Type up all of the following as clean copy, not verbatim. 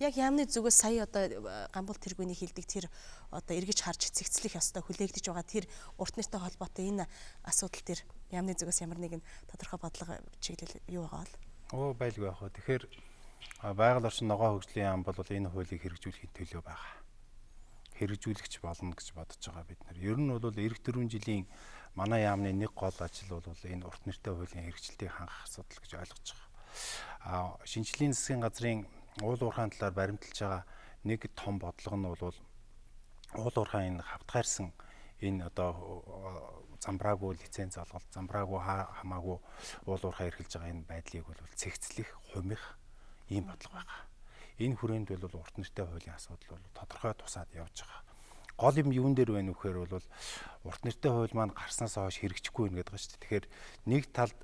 Яг яамны зүгээс сая одоо Гамбул тэргүүний хилдэг тэр одоо эргэж харж цэгцлэх ёстой хүлээгдэж байгаа тэр урт нэртэй холбоотой энэ асуудал дээр яамны зүгээс ямар нэгэн тодорхой бодлого чиглэл юу байгаа бол? Оо байлгүй яах вэ? Тэгэхээр байгаль орчин ногоон хөгжлийн яам бол энэ хуулийг хэрэгжүүлэхийн төлөө байгаа. Хэрэгжүүлэгч болно гэж бодож байгаа бид нар. Ер нь бол эх 4 жилийн манай яамны нэг гол ажил бол энэ урт нэртэй хуулийн хэрэгжилтийг хангах асуудал гэж ойлгож байгаа. А шинжлэлийн засгийн газрын уул уурхайн талаар баримталж байгаа нэг том бодлого нь бол уул уурхайн энэ хавтгайрсан энэ одоо замбраагүй лиценз олголт, замбраагүй хамаагүй уул уурхай эрхэлж байгаа энэ байдлыг бол цэгцлэх, хумих ийм бодлого байгаа. Энэ хүрээнд бол урт нэртэй хуулийн асуудал бол тодорхой тусаад явж байгаа. Гол юм юун дээр байна вэ гэхээр бол урт нэртэй хууль маань гарснаас хойш хэрэгжихгүй юм гэдэг байгаа шүү дээ. Тэгэхээр нэг талд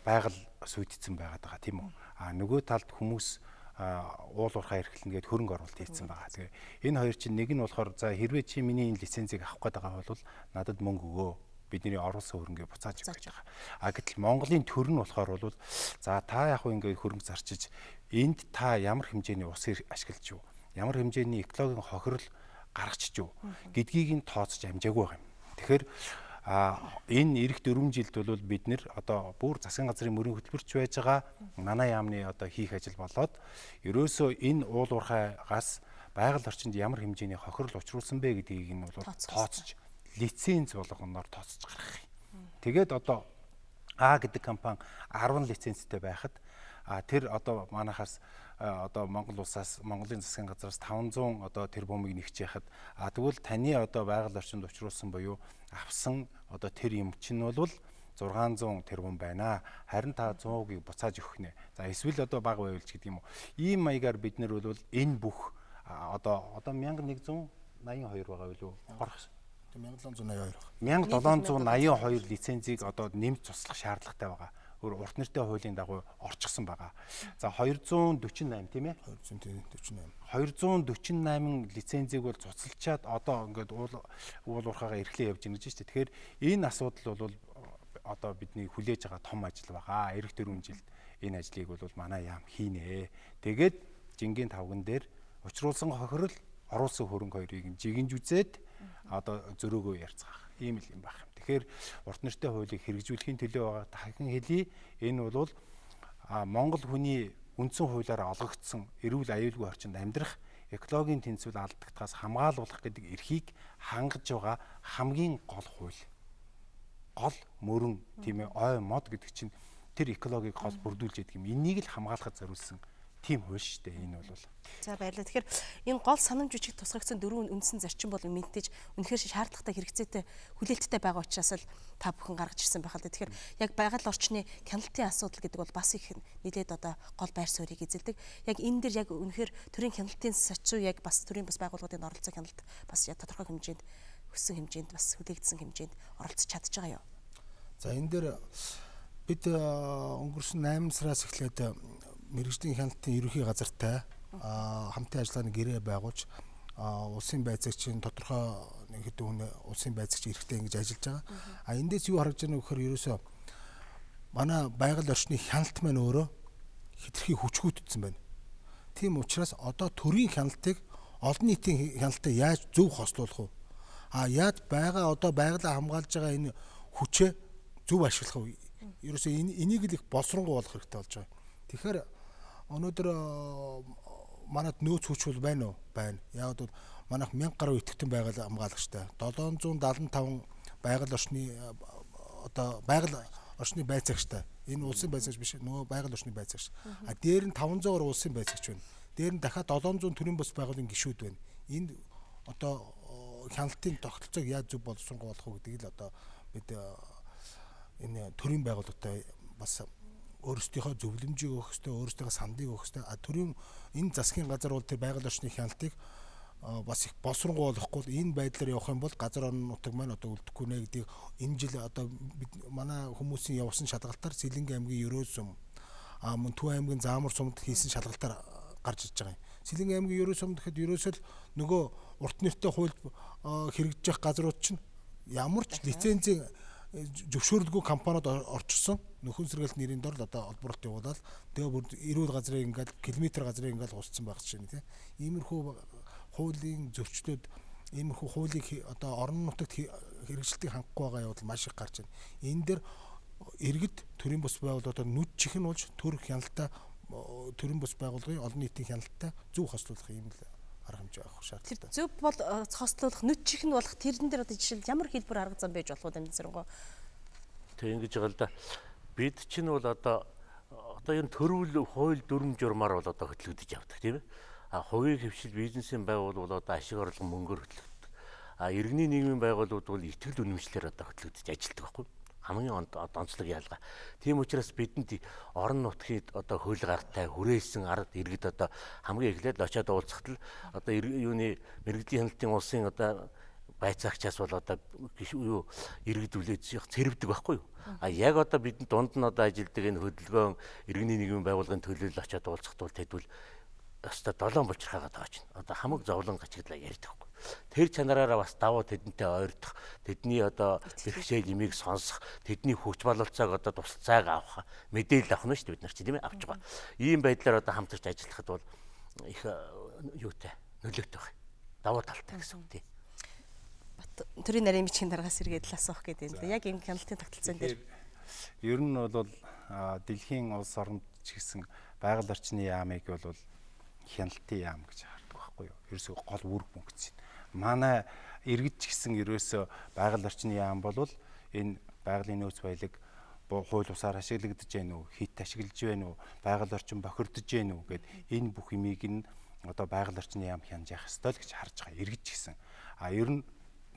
байгаль сүйдсэн байгаад байгаа тийм үү? А нөгөө талд хүмүүс уул уурхай эрхлэнэ гэд хөрөнгө оруулалт хийсэн байгаа. Тэгээ энэ хоёр чинь нэг нь болохоор за хэрвээ чи миний энэ лицензийг авах гээд байгаа бол надад мөнгө өгөө. Бидний оруулсан хөрөнгөө буцааж өгөх гэж байгаа. А гэтэл Монголын төр нь болохоор бол за та яг хөө ингээд хөрөнгө зарчиж энд та ямар хэмжээний ус ашиглаж юу? Ямар хэмжээний экологийн хохирол гаргачих юу гэдгийг нь тооцож амжаагүй байгаа юм. Тэгэхээр энэ эх 4 жилд бол бид нэр одоо бүр засгийн газрын мөрийн хөтөлбөрч байж байгаа манай яамны одоо хийх ажил болоод ерөөсөө энэ уул уурхайгаас байгаль орчинд ямар хэмжээний хохирол учруулсан бэ гэдгийг нь бол тооцож лиценз болгоноор тооцож гаргах юм. Тэгээд одоо А гэдэг компани 10 лицензтэй байхад тэр одоо манайхаас одоо Монгол улсаас Монголын засгийн газраас 500 одоо тэрбумыг нэгж яхад тэгвэл таны одоо байгаль орчинд учруулсан буюу авсан одоо тэр юм чинь бол 600 тэрбум байна. Харин та 100-ыг буцааж өгөх нэ. За эсвэл одоо бага байвал ч гэдэг юм уу. Ийм маягаар бид нар бол энэ бүх одоо 1182 байгаа билүү? Орох 1782. 1782 лицензийг одоо нэмж цуслах шаардлагатай байгаа. Өөр урт нэртэй хуулийн дагуу орчихсон байгаа. За 248 тийм ээ? 248. 248 лицензийг бол цуцалчаад одоо ингээд уул уурхаагаа эрхлээ явж гэнэ гэж шүү дээ. Тэгэхээр энэ асуудал бол одоо бидний хүлээж байгаа том ажил байгаа. Эх 4 жилд энэ ажлыг бол манай яам хийнэ. Тэгээд жингийн тавган дээр учруулсан хохирол, оруулсан хөрөнгө хоёрыг жигэнж үзээд одоо зөрөөгөө ярьцгаах ийм л юм байх юм. Тэгэхээр урт нэртэй хуулийг хэрэгжүүлэхийн төлөө байгаа дахин хэлье. Энэ бол Монгол хүний үндсэн хуулиар олгогдсон эрүүл аюулгүй орчинд амьдрах, экологийн тэнцвэл алдагдахаас хамгаалуулах гэдэг эрхийг хангаж байгаа хамгийн гол хууль. Гол мөрөн тийм ээ ой мод гэдэг чинь тэр экологийг гол бүрдүүлж яадаг юм. Энийг л хамгаалахад зориулсан тийм хууль шүү дээ энэ бол. За баярлалаа. Тэгэхээр энэ гол санамж бичиг тусгагдсан дөрвөн үндсэн зарчим бол мэдээж үнэхээр шаардлагатай хэрэгцээтэй хүлээлттэй байгаа учраас л та бүхэн гаргаж ирсэн байх л да. Тэгэхээр яг байгаль орчны хяналтын асуудал гэдэг бол бас их нэлээд одоо гол байр суурийг эзэлдэг. Яг энэ дэр яг үнэхээр төрийн хяналтын сачуу яг бас төрийн бас байгууллагуудын оролцоо хяналт бас тодорхой хэмжээнд өссөн хэмжээнд бас хүлээгдсэн хэмжээнд оролцож чадж байгаа юу? За энэ дээр бид өнгөрсөн 8 сараас эхлээд мэргэжлийн хяналтын ерөнхий газартай хамтын ажиллагааны гэрээ байгуулж улсын байцаагчийн тодорхой нэг хэдэн хүн улсын байцаагч эрхтэй ингэж ажиллаж байгаа. А эндээс юу харагдж байна вэ гэхээр ерөөсөө манай байгаль орчны хяналт маань өөрөө хэтэрхий хүчгүйтдсэн байна. Тийм учраас одоо төрийн хяналтыг олон нийтийн хяналттай яаж зөв хослуулах вэ? А яаж байгаа одоо байгалаа хамгаалж байгаа энэ хүчээ зөв ашиглах вэ? Ерөөсөө энийг л их боловсронгуй болох хэрэгтэй болж байгаа. Тэгэхээр өнөөдөр манад нөөц хүч бол байна уу? Байна. Яг бол манайх 1000 гаруй идэвхтэн байгаль хамгаалагчтай. 775 байгаль орчны одоо байгаль орчны байцаагчтай. Энэ улсын байцаагч биш, нөгөө байгаль орчны байцаагч. А дээр нь 500 гаруй улсын байцаагч байна. Дээр нь дахиад 700 төрийн бус байгууллагын гишүүд байна. Энэ одоо хяналтын тогтолцоог яаж зөв боловсронгуй болох вэ гэдгийг л одоо бид энэ төрийн байгууллагатай бас өөрсдийнхөө зөвлөмжийг өгөх ёстой, өөрсдийнхөө сандыг өгөх ёстой. А төрийн энэ засгийн газар бол тэр байгаль орчны хяналтыг бас их боловсронгуй болохгүй энэ байдлаар явах юм бол газар орон нутаг маань одоо үлдэхгүй нэ гэдгийг энэ жил одоо бид манай хүмүүсийн явсан шалгалтаар Сэлэнгэ аймгийн Ерөөл сум, мөн Төв аймгийн Заамар сумд хийсэн шалгалтаар гарч ирж байгаа юм. Сэлэнгэ аймгийн Ерөөл сумд гэхэд ерөөсөө л нөгөө урт нэртэй хуульд хэрэгжих газрууд чинь ямар ч лицензийн Зөвшөөрлгүй компаниуд орчсон нөхөн сэргэлт нэрийн дор л одоо олборлолт явуулаад тэгээ бүр эрүүл газрыг ингээд километр газрыг ингээд хусцсан байх жишээ нь тийм. Иймэрхүү хуулийн зөрчлүүд, иймэрхүү хуулийг одоо орон нутагт хэрэгжилтийг хангахгүй байгаа явдал маш их гарч байна. Энэ дээр иргэд төрийн бус байгууллагуудаар нүд чихэн болж төр хяналтаа төрийн бус байгууллагын олон нийтийн хяналттай зөв хослуулах юм л арга хэмжээ авах шаардлагатай. Зөв бол хослуулах, нүд чихэн болох тэрэн дээр одоо жишээл ямар хэлбэр арга зам байж болох вэ Дамжсарангуй? Тэг ингэж байгаа л да. Бид чинь бол одоо энэ төрүүл хууль дүрм журмаар бол одоо хөтлөгдөж явдаг тийм ээ. А хувийн хэвшил бизнесийн байгууллагууд одоо ашиг орлого мөнгөөр хөтлөгддөг. А иргэний нийгмийн байгууллагууд бол итгэл үнэмшлэр одоо хөтлөгдөж ажилладаг байхгүй юу? Хамгийн онцлог ялгаа. Тийм учраас бидэнд орон нутгийн одоо хөл гартай хүрээсэн ард иргэд одоо хамгийн эхлээд очиад уулзахад л одоо юуны мэргэжлийн хяналтын улсын одоо байцаагчаас бол одоо юу иргэд үлээж цэрвдэг байхгүй юу? А яг одоо бидний дунд нь одоо ажилдаг энэ хөдөлгөөн иргэний нийгмийн байгууллагын төлөөлөл очиад уулзахад бол тэдвэл өстой долоон булчирхаагаа тааж байна. Одоо хамаг зовлон гачигдлаа ярьдаг байхгүй. Тэр чанараараа бас давуу тэдэнтэй ойртох, тэдний одоо бэрхшээл имийг сонсох, тэдний хүч бололцоог одоо тусалцааг авах, мэдээлэл авах нь шүү дээ бид нар чи тийм ээ авч байгаа. Ийм байдлаар одоо хамтарч ажиллахад бол их юутай нөлөөтэй байх. Давуу талтай гэсэн үг тийм. Бат төрийн нарийн бичгийн дараагаас эргээд л асуух гэдэг юм л. Яг энэ хяналтын тогтолцоон дээр ер нь бол дэлхийн улс оронд ч гэсэн байгаль орчны яамыг бол хяналтын яам гэж хардаг байхгүй юу? Ерөөсөө гол үүрэг функц. Манай иргэд ч гэсэн ерөөсөө байгаль орчны яам бол энэ байгалийн нөөц баялаг хууль бусаар ашиглагдаж байна уу, хит ашиглаж байна уу, байгаль орчин бохирдож байна уу гэд энэ бүх юмыг нь одоо байгаль орчны яам хянаж явах ёстой л гэж харж байгаа иргэд ч гэсэн. А ер нь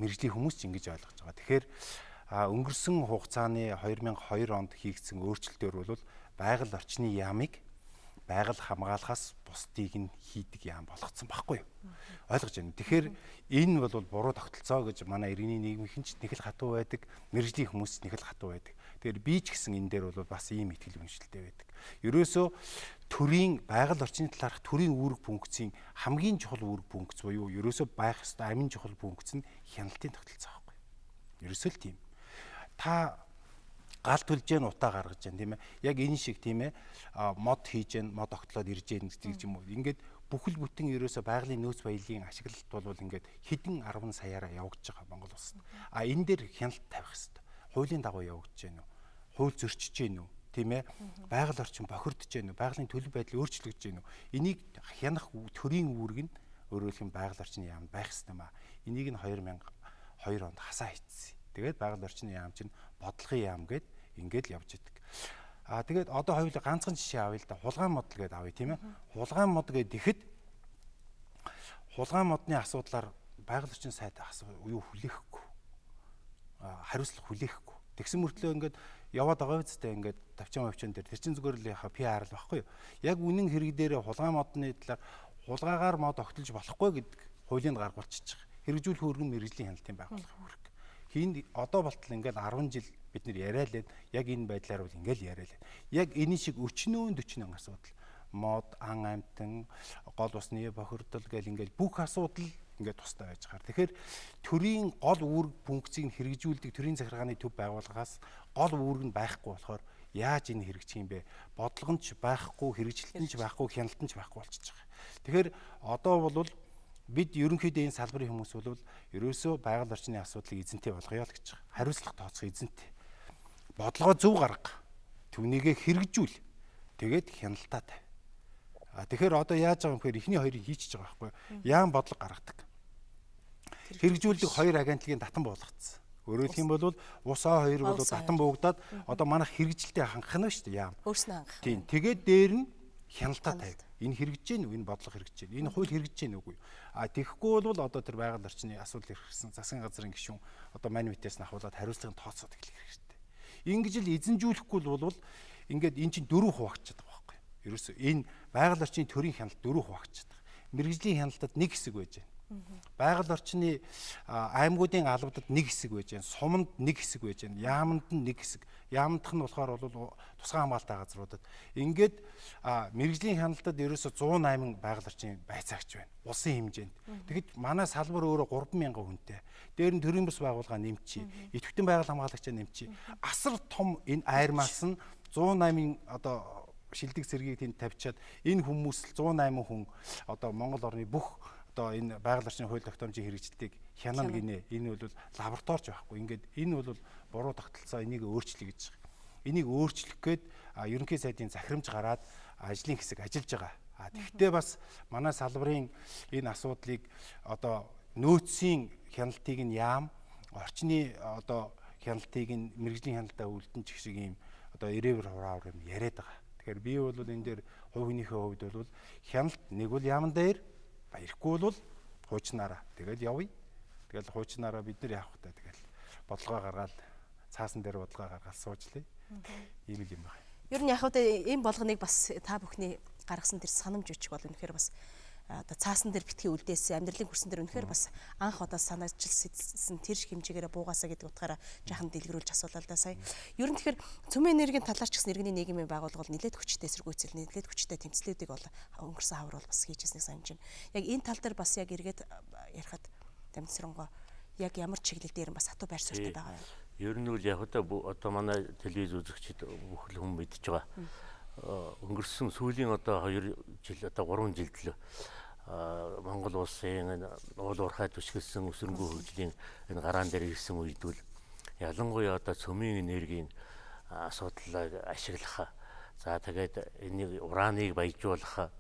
мэргэжлийн хүмүүс ч ингэж ойлгож байгаа. Тэгэхээр өнгөрсөн хугацааны 2002 онд хийгдсэн өөрчлөлтөөр бол байгаль орчны яамыг байгаль хамгаалахаас бусдыг нь хийдэг яам болгоцсон байхгүй юу? Ойлгож байна. Тэгэхээр энэ бол буруу тогтолцоо гэж манай иргэний нийгмийнхэн ч нэг л хатуу байдаг, мэргэжлийн хүмүүс ч нэг л хатуу байдаг. Тэгэхээр би ч гэсэн энэ дээр бол бас ийм итгэл үнэмшилтэй байдаг. Ерөөсөө төрийн байгаль орчны талаарх төрийн үүрэг функцийн хамгийн чухал үүрэг функц буюу ерөөсөө байх ёстой амин чухал функц нь хяналтын тогтолцоо байхгүй юу? Ерөөсөө л тийм. Та гал төлж जैन утаа гаргаж जैन тийм ээ. Яг энэ шиг тийм ээ мод хийж जैन мод огтлоод ирж जैन гэдэг юм уу. Ингээд бүхэл бүтэн ерөөсө байгалийн нөөц баялагын ашиглалт бол ингээд хэдэн 10 саяараа явагдаж байгаа Монгол улсад. А энэ дээр хяналт тавих хэрэгтэй. Хуулийн дагуу явагдаж гэнэ үү? Хууль зөрчиж гэнэ үү? Тийм ээ. Байгаль орчин бохирдож гэнэ үү? Байгалийн төлөв байдал өөрчлөгдөж гэнэ үү? Энийг хянах төрийн үүрэг нь өөрөөр хэлбэл байгаль орчны яам байх ёстой маа. Энийг нь 2002 онд хасаа хийцсэн. Тэгээд байгаль орчны яам чинь бодлогын яам гээд ингээд л явж идэг. Аа тэгээд одоо хоёул ганцхан жишээ авъя л да. Хулгайн мод л гээд авъя тийм ээ. Хулгайн мод гээд ихэд хулгайн модны асуудлаар байгаль орчин сайд юу хүлээхгүй. Хариуцлага хүлээхгүй. Тэгсэн мөртлөө ингээд яваад байгаа үстэй ингээд тавчан мавчан дээр тэр чин зүгээр л яха PR л багхгүй юу. Яг үнэн хэрэг дээр хулгайн модны талаар хулгайгаар мод огтолж болохгүй гэдэг хуулийн гаргуулчихж байгаа. Хэрэгжүүлэх үүрэг нь мэргэжлийн хяналтын байгууллагын үүрэг. Хинд одоо болтол ингээл 10 жил бид нэр яриа л яг энэ байдлаар бол ингээл яриа л. Яг энэ шиг өчнөөн 40 асуудал. Мод, ан амтан, гол усны бохирдол гэл ингээл бүх асуудал ингээд тустай байж байгаа. Тэгэхээр төрийн гол үүрэг функцийг хэрэгжүүлдэг төрийн захиргааны төв байгууллагаас гол үүрэг нь байхгүй болохоор яаж энэ хэрэгжих юм бэ? Бодлого нь ч байхгүй, хэрэгжилт нь ч байхгүй, хяналт нь ч байхгүй болчихж байгаа. Тэгэхээр одоо бол бид ерөнхийдөө энэ салбарын хүмүүс бол ерөөсөө байгаль орчны асуудлыг эзэнтэй болгоё л гэж байгаа. Хариуцлага тооцох эзэнтэй. Бодлогоо зөв гарга. Түүнийгээ хэрэгжүүл. Тэгээд хяналтаа тавь. А тэгэхээр одоо яаж байгаа юм гэхээр эхний хоёрыг хийчихэж байгаа байхгүй юу? Яам бодлого гаргадаг. Хэрэгжүүлдэг хоёр агентлагийн татан буулгацсан. Өөрөөр хэлэх юм бол ус А2 бол татан буугдаад одоо манайх хэрэгжилтээ хангах нь шүү дээ яам. Өөрснөө хангах. Тийм. Тэгээд дээр нь хяналтаа тавь. Энэ хэрэгжиж гэнэ үү? Энэ бодлого хэрэгжиж гэнэ. Энэ хууль хэрэгжиж гэнэ үгүй юу? А тэгэхгүй бол одоо тэр байгаль орчны асуудал эрхэлсэн засгийн газрын гишүүн одоо манивитээс нь ахуулаад хариуцлагын тооцоод эхлэх хэрэгтэй. Ингэж л эзэнжүүлэхгүй бол ингээд эн чинь дөрөв хуваагдчихад байгаа байхгүй юу? Ерөөсөө энэ байгаль орчны төрийн хяналт дөрөв хуваагдчихад байгаа. Мэргэжлийн хяналтад нэг хэсэг байж байна. Байгаль орчны аймагуудын албадад нэг хэсэг байж байна. Суманд нэг хэсэг байж байна. Яаманд нь нэг хэсэг. Яамандх нь болохоор бол тусгай хамгаалалттай газруудад. Ингээд мэргэжлийн хяналтад ерөөсө 108 байгаль орчны байцаагч байна. Улсын хэмжээнд. Тэгэхэд манай салбар өөрөө 3000 хүнтэй. Дээр нь төрийн бус байгууллага нэмчий. Идэвхтэн байгаль хамгаалагчаа нэмчий. Асар том энэ айрмаас нь 108 одоо шилдэг цэргийг тэнд тавьчаад энэ хүмүүс 108 хүн одоо Монгол орны бүх одоо энэ байгаль орчны хууль тогтоомжийн хэрэгжилтийг хянана гинэ. Энэ бол лабораторич байхгүй. Ингээд энэ бол буруу тогтолцоо, энийг өөрчлөе гэж байгаа. Энийг өөрчлөх гээд ерөнхий сайдын захирамж гараад ажлын хэсэг ажиллаж байгаа. А тэгвэл бас манай салбарын энэ асуудлыг одоо нөөцийн хяналтыг нь яам, орчны одоо хяналтыг нь мэргэжлийн хяналтаа үлдэн ч гэх шиг ийм одоо ирээвэр хураавар юм яриад байгаа. Тэгэхээр би бол энэ дээр хувь хүнийхээ хувьд бол хяналт нэг бол яаман дээр ирэхгүй бол хуучнаараа тэгэл явъя. Тэгэл хуучнаараа бид нар явах та тэгэл бодлогоо гаргаал цаасан дээр бодлогоо гаргаал суужлаа. Ийм л юм байна. Ер нь яг үгүй ийм болгоныг бас та бүхний гаргасан тэр санамж өчг бол үнэхээр бас одоо цаасан дээр битгий үлдээсэн амьдралын хөрсөн дээр үнэхээр бас анх удаа санаачилсан тэр шиг хэмжээгээрээ буугаасаа гэдэг утгаараа жаахан дэлгэрүүлж асуулаа л да сая. Ер нь тэгэхээр цөмийн энергийн талаар ч гэсэн иргэний нийгмийн байгууллага бол нэлээд хүчтэй эсэргүүцэл, нэлээд хүчтэй тэмцлүүдийг бол өнгөрсөн хавар бол бас хийж ирснийг санаж байна. Яг энэ тал дээр бас яг эргээд ярихад Дамжсарангоо яг ямар чиглэл дээр нь бас хатуу байр суурьтай байгаа юм. Ер нь үл яг одоо манай телевиз үзэгчид бүх л хүн мэдж байгаа. Өнгөрсөн сүүлийн одоо 2 жил одоо 3 жилд л Монгол улсын энэ уул уурхай түшгэлсэн өсөрөнгө хөгжлийн энэ гараан дээр ирсэн үед бол ялангуяа одоо цөмийн энергийн асуудлыг ашиглах, за тэгээд энийг ураныг баяжуулах,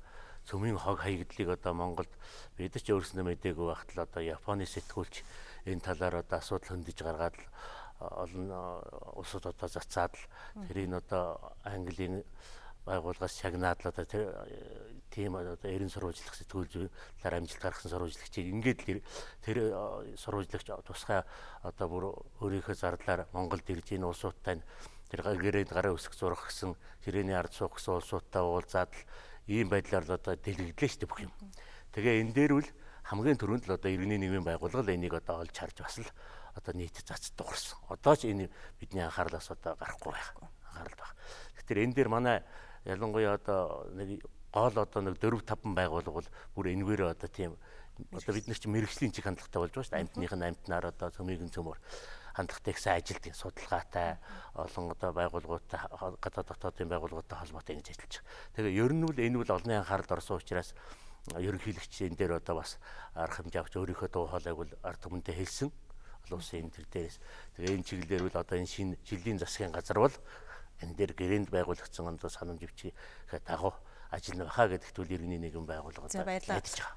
цөмийн хог хаягдлыг одоо Монголд бид ч өөрснөө мдээгүй байхад л одоо Японы сэтгүүлч энэ талаар одоо асуудал хөндөж гаргаад олон улсууд одоо зацаад л тэрийг одоо Английн байгууллагаас шагнаад л одоо тэр тийм одоо 90 сурвалжлах сэтгүүл зүйн талаар амжилт гаргасан сурвалжлагчийг ингээд л тэр сурвалжлагч тусгай одоо бүр өөрийнхөө зардлаар Монголд ирж энэ улсуудтай тэр гэрээнд гараа өсөх зурах гэсэн ширээний ард суух гэсэн улсуудтай уулзаад л ийм байдлаар л одоо дэлгэглээ шүү дээ бүх юм. Тэгээ энэ дээр үл хамгийн түрүүнд л одоо иргэний нийгмийн байгууллага л энийг одоо олж харж бас л одоо нийт зац дуурсан. Одоо ч энэ бидний анхаарлаас одоо гарахгүй байх. Анхаарал байх. Тэгэхээр энэ дээр манай ялангуяа одоо нэг гол одоо нэг 4 5 байгууллага бол бүр энэгээр одоо тийм одоо бид нар чинь мэрэгжлийн чиг хандлагатай болж байгаа шүү дээ. Амьтных нь амьтнаар одоо цөмийг нь цөмөр хандлагатай их сайн ажилтдаг, судалгаатай олон одоо байгууллагуудтай гадаад дотоодын байгууллагуудтай холбоотой ингэж ажиллаж байгаа. Тэгээ ер нь бол энэ бол олонний анхааралд орсон учраас ерөнхийлөгч энэ дээр одоо бас арга хэмжээ авч өөрийнхөө дуу хоолойг бол ард түмэндээ хэлсэн. Олон улсын энэ төр дээрээс тэгээ энэ чиглэлээр бол одоо энэ шинэ жилийн засгийн газар бол энэ дээр гэрээнд байгуулагдсан одоо санамж бичгийн дагуу ажиллана баха гэдэгт үл иргэний нийгэм байгууллага ажиллаж байгаа.